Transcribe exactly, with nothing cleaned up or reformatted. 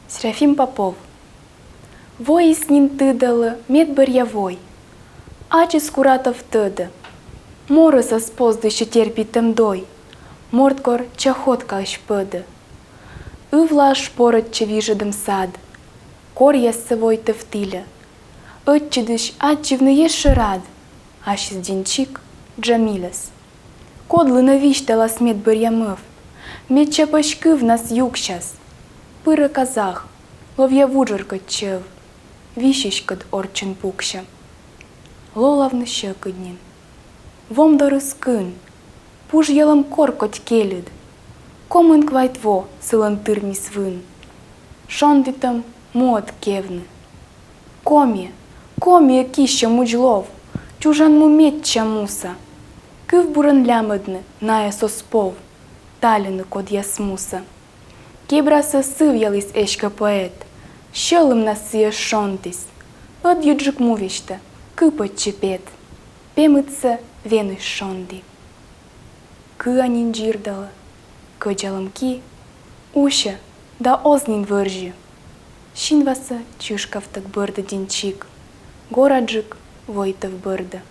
Серафим Попов. Воис нин тыдалӧ медбӧръя вой. Ачыс Куратов тӧдӧ: морӧс оз поздысь терпитӧм дой, морт кор чахоткаысь пӧдӧ. Ывлаас шпорӧдчӧ вижӧдӧм сад, коръяссӧ войтӧвтыльӧ. Ӧтчыдысь аддзывны ещӧ рад, ассьыс Денчик Джамильӧс. Кодлы нӧ висьталас медбӧръя мӧв? Медся пӧсь кывнас юксяс. Пырӧ казах, ловъя вуджӧр кӧть чӧв, висьыськӧд орччӧн пукся. Лолавны сьӧкыд нин. Вом дорыс кын, пужйӧлӧм кор кӧть кельыд. Комын квайт во сылӧн тырмис вын. Шондітӧм муӧд кевны. Комиӧ, Комиӧ киссьӧ мудз лов, чужан му медся муса. Кывбурӧн лямӧдны найӧс оз пов, тальыны кодъяс муса. Кебрасӧ сывъяліс эськӧ поэт, сьӧлӧмнас сійӧс шонтіс. Ӧдйӧджык му весьтӧ кыпӧдчӧ пет, пемыдсӧ венысь шонді. Кыа нин дзирдалӧ, кӧдзалӧм ки усьӧ да оз нин вӧрзьы. Синвасӧ чышкавтӧг бӧрдӧ Денчик, гораджык войтӧв бӧрдӧ.